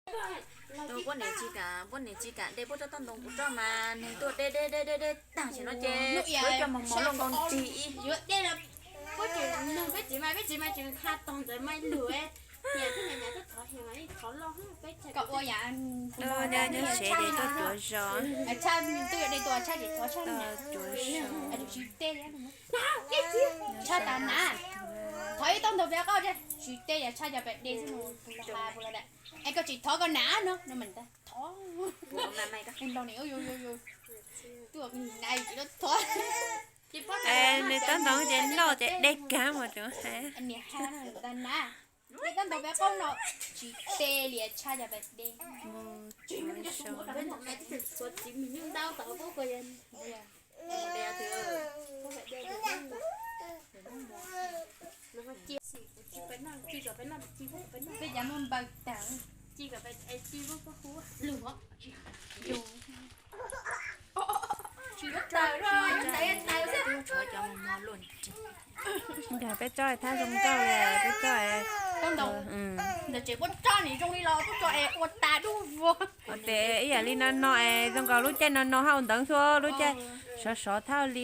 Puab niam tsis kam, puab niam tsis kam de puab rab toj ntoo kuv roj mas nws tuaj de de de de de tag sim no ces yuav cov mos mos luaj nkaus nrig ib. Yuav de los puab tseem nug peb txiv mas peb txiv mas tseem hla tog ntawd mas lug niam thiab niam thiab thov hiam mas thov loj peb txhais kom ua yam nyob tsev ces tuaj cuav zos. Tshaj twb yuav de tua tshaj ces thov tshaj na. Tsis de tshaj tas na. Thov ib toj ntoo peb qoj tsis de yog tshaj cov pem de xwb no puas los ha puas los da. Es koj tsis thov koj na no no mas thov. Nws toj ntoo ces noj ces dej kag mus rau ha. Niam ha no ntag na. Toj ntoo peb qoj no tsis de li tshaj cov pem de. Peb cav muaj npaws tag. Tsis tau, tsis tau. Nkag peb tsob thab zoo nkauj li peb tsob. Ntawm tsev puab tsob nim zoo li los puab tso es ua tas dub vua. Ua tes ib yam li no no es zoo nkaus lub caij no no haj ua ntawv xwb lub caij sov sov thaj li.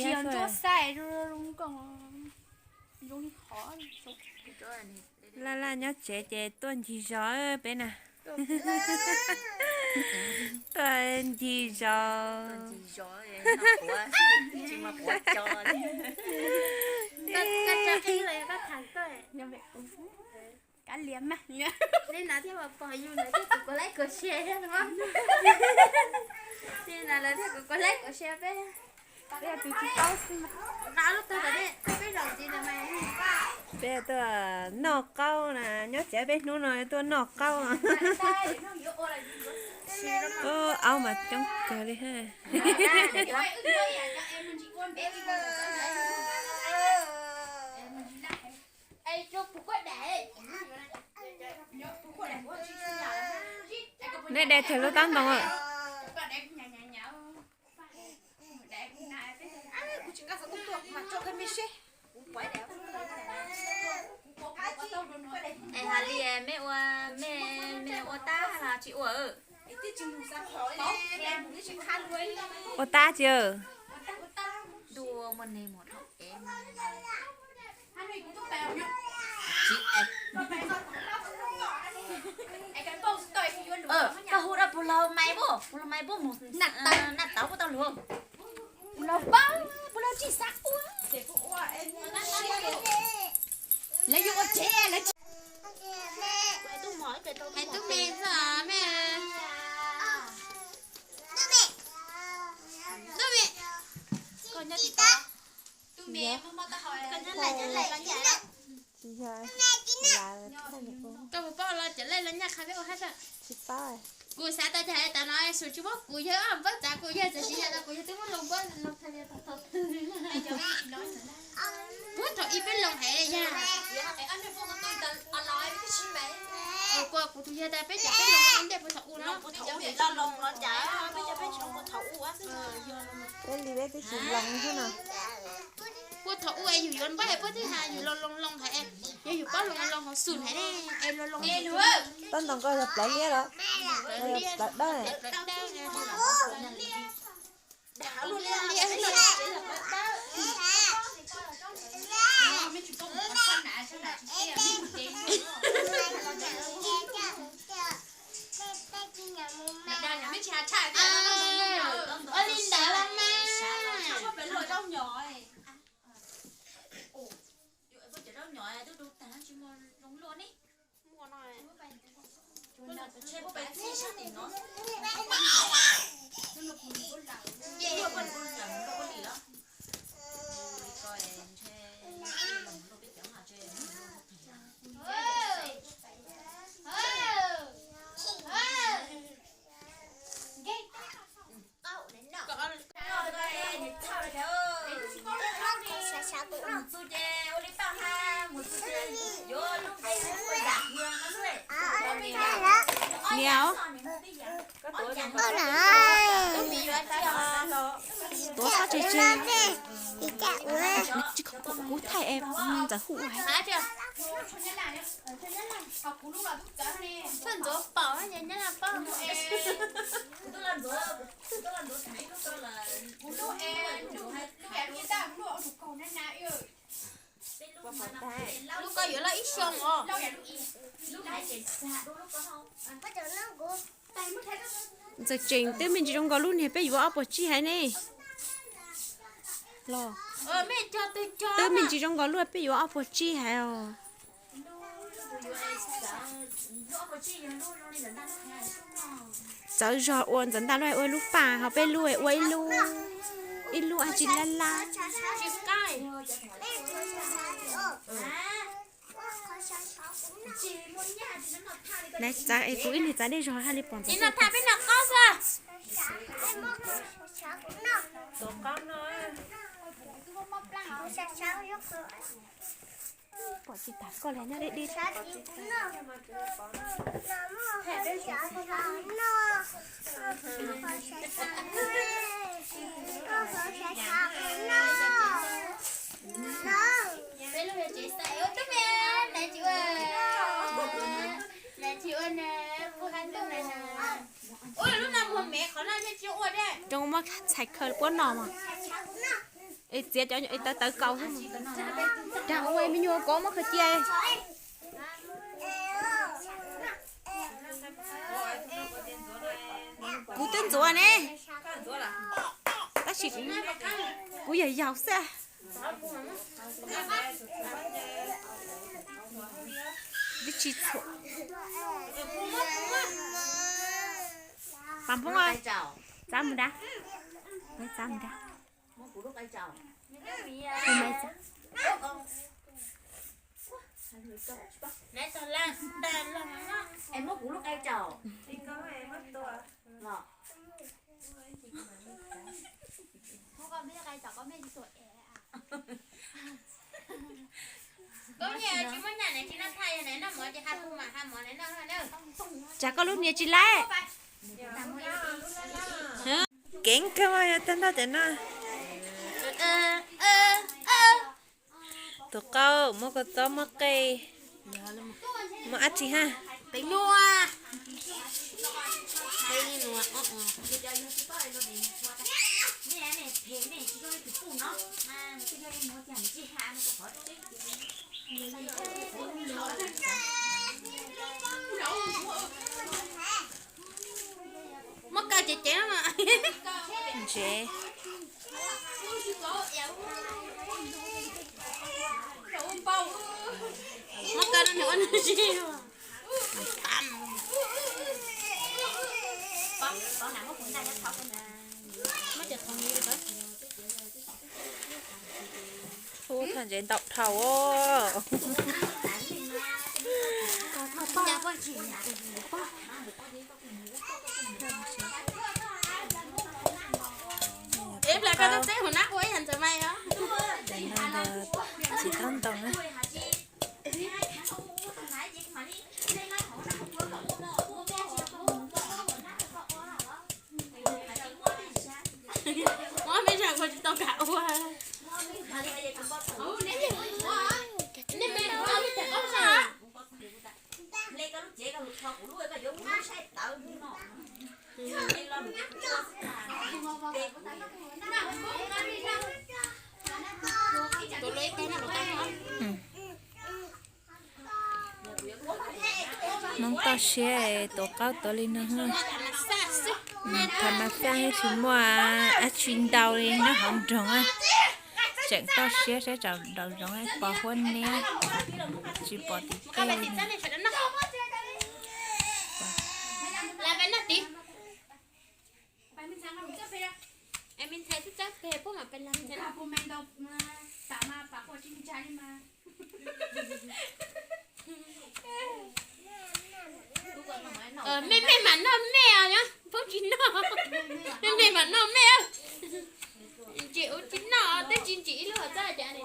Laj laj nyob tsev ces tuaj ncig zos peb na. Tuaj ncig zos. Kav liam mas. Li no thiaj pom yus lawv thiaj kuv kuv laib kuv share thiab no. Li no lawv thiaj kuv kuv laib kuv share peb. Peb yog tus tsis paub xwb mas. Peb tuaj noj qaub na, nyob tsev peb hnub no tuaj noj qaub. Aub mas coob kawg li ha. Nej de tag lub tab ntoo. Es hais li mej ua, mej, mej ua tab los tsis ua? Ua tab tsis. Dua muaj neeg mus dhau ev. Koj hu rau puag laug Maiv puag, puag laug Maiv puag mus naj tauv puag tau luag. Puag laug paub, puag laug tsis xav ua. Lawv yuav ua tsev lawv tsis. Hais tub me xwb me. Tub me. Koj nyob tsis tau. Tub me muaj mob taub hau. Koj puas paub los cov lej los nyaj qha peb ua hab tag. Kuv xav tau cas tas no Su tsis muab kuv yawg, npawb txav kuv yawg, txawm tsis yog tas kuv yawg twb muab loo npawb loo tha li tau tau twg. Puag thaum ub peb loo heev yag. Kuv tus yawg tas peb cov peb loo ntej puag thaum ub no. Peb li peb twb tsis loo xwb no. Puag thaum ub es yus yuav npawb es puag twg has yus loo loo loo heev, yog yus paub loo loo hauv Su heev es loo loo. Tab ntoo koj yog plawv liab los? Yog plawv dawb. Ua li ntawd los mas. Niam, tuav txhob tseg tseg. Kuv thaij es ntxawm hu hais. Lub ko yuav loj ib xyoo os. Ntxawm tseem twb me ntsis zoo nkaus lub niag peb yuav ob puas tsib hais ne. Los, twb me ntsis zoo nkaus lub peb yuav ob puas tsib hais os. Txawv zog ua ntxawm ntaj lub ua lub paj ho peb lub ua ib lub, ib lub ab tsi lab lab. Nais txav es kuv ib niag txav dej zog haj li pom ntxov. Pom tsis tas koj li nyob deb deb. Zoo muab txhais khaws puab no mas. Es txiav cov tawv tawv kaus xwb. Dag ua me nyuam kov muab khaws cia. Kuv twb ntxuav ne, tab sis kuv yog yaus xwb. Twb tsis txhuam. Pam Hmoob, txav mus da, txav mus da. Tsam koj lub niag tsis laib. Keev kawg mas yog tag nrho cov no. Tus qaub muab kua txob muab qej, muab dab tsi hab? Muab kaw ceev ceev mas. Ntsev. Muab kaw no nws ua nws si. Ub, thaj ntsev ntau dhau os. Tsis tau ntoo na. Muab peb zag kua tsis tau kam ua. Hmoob toj siab, tus qaub tuav li no. Tham mas xaj tsis muaj dab tsi ntau li nyob hauv nroog. Tseem toj siab saib tsaus nraum zoov pos huab niab, tsis pom tim tej li. Mej mej mam noj mej os, nyob poob tsis noj. Mej mej mam noj mej. Ntsim ua tsis noj, twb tsis ntsim ib lub hauv txaj cas.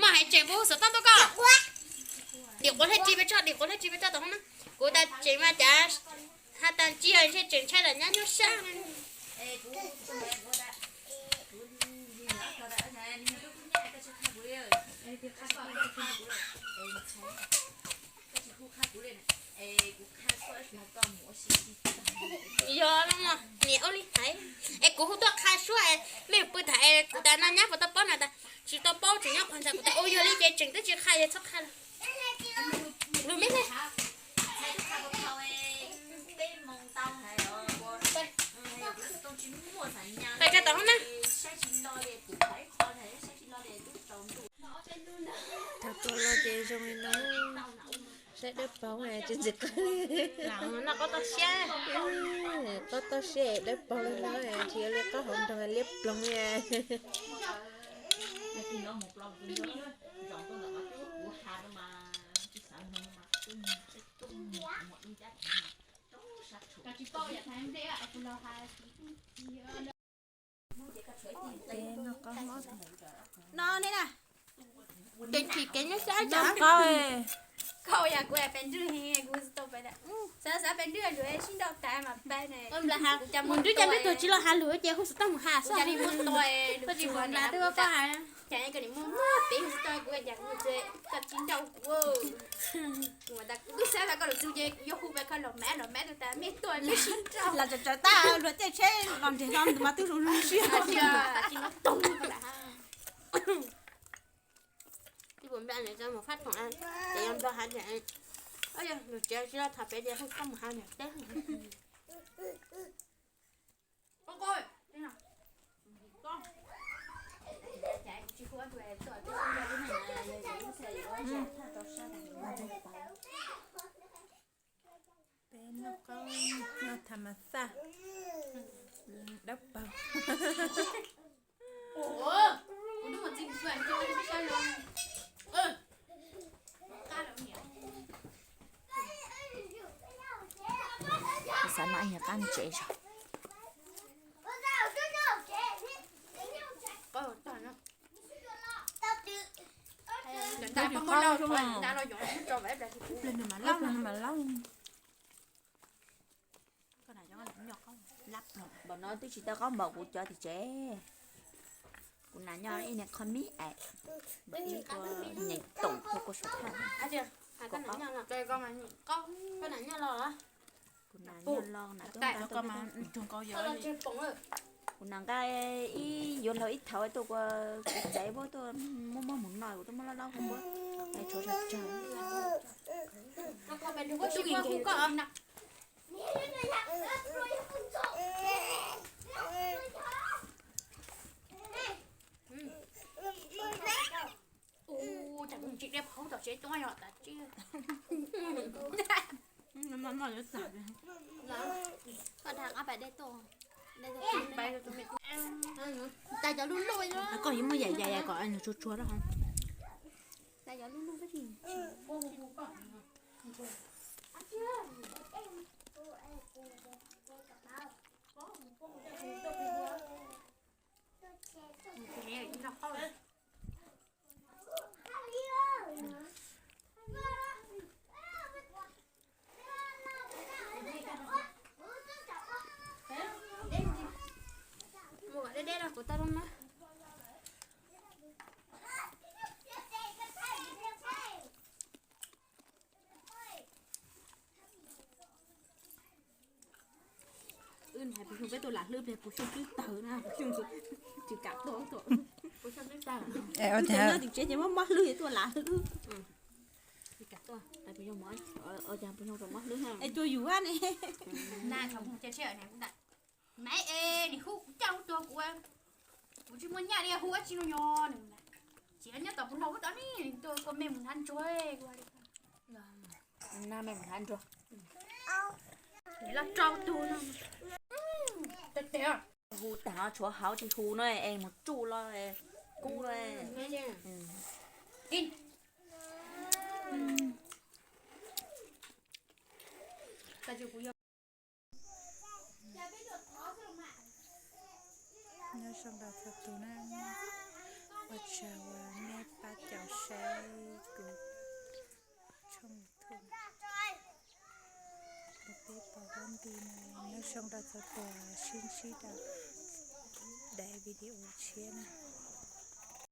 Maj hais tseem puas xov tooj tuaj koj. Dim quav hlab tsi peb tso, dim quav hlab tsi peb tso tom hoob na. Kuv tas tseem mas cas, has tas tsis yog ntshe tseem ntshai lam nyab nyuaj sab. Yog, niam ua li hais. Es kuv hu tuaj qha suab, mej pw tham es kuv tas no nyab puas tau paub no tas. Tsis tau paub, tseem nyob qhov ntawd kuv tas ua yog li ces tseem twb tsis qha, yog txhob qha lawm. Lus me me. Hais tso tom hoob na. Thaum tuaj los ces zoo li no, saib dawb paug tsis ntxim qab. Noj qaub toj siab, qaub toj siab dawb paug li no, tsis yog li qaub hauv nroog liab ploog li. No ne na. Tes chim kev nyob xyab tsam qaub. Koj yog kuv pes nrwg, kuv tsis tau pes. Xav xav pes nrwg lus sib nrau tas mas pes ne. Mus nrwg cas nrwg tuag tsis los has lus ces hu xov tooj mus has xwb. Koj tsis mus nrad twb pab has. Cas koj nim muaj muaj pem hu xov tooj kuv cas kuv tsis, koj tsis nrau kuv. Kuv xav tas koj lus txug ces yuav hu pes koj los mab los mab tug tas mej tuaj mej sib nrau. Los tsawv tsawv tag luag tej tsheb los nreg no mas twb zoo zoo siab. Tsis no tog. Ib puas npla mus fab thoom, ces yog nplo hav tias, nws tsev tsis los tham pem ces hu koj mus hav niam teb. Peb noj qaub noj tham mas xaj dawb paug. Xav mas nyuag qab ntsev zog. Npam no twb tsis tau qaub npaum kuv cov tim tsev. Kuv nas nyob ib niag qho mib es, npam ib kua nyeem toom rau kua saum thaj. Kuv nas nyob los nas twb nqa, kuv nas nqa ib yuav laug ib thaum tuaj kua kuv txaiv puab tuaj muab muab hmoov no kuv twb muab laub laub rau puab. Tshuav tsawg tsawg. Ua cas kuv tsis dej phaub tom tsev tuaj yog tas tsi. Koj dag qab pas dej tuaj. Tas cov luj luj, koj yuav muab yaim yaim kom nws tsuag tsuag rau hauv. Tas cov luj luj koj tsis. Mus kom deb deb rau kuv tau lub na. Wb hais puas xyoo peb tuaj lam hlwb pliag, puas xyoo twb tawg na, puas xyoo tsis kam tuaj tuaj. Puas xyoo twb tawg. Nyob tim tsev ces muab mob hlwb tuaj lam hlwb. Tsis kam tuaj, puas xyoo, puas xyoo rau mob hlwb na. Es tuaj yus ne. Maiv es nim hu kuv caj hu tuag kuv, kuv tsis muaj nyaj li hu dab tsi no yog. Tsis nyob tom kuv laug ub tod ne, tuaj kua me mus hnav ntsuag. Na me mus hnav ntsuag. Los rau tug no. Hu tag tshuav hauv tsis hu no es mus tsuj los kub los. Nyob zoo rau txhua tus na, ua tsaug uas nej pab caum saib kuv tshooj YouTube. Kuv peb pom ua nti no, nyob zoo rau txhua tus, sib ntsib rau daim video tshiab na.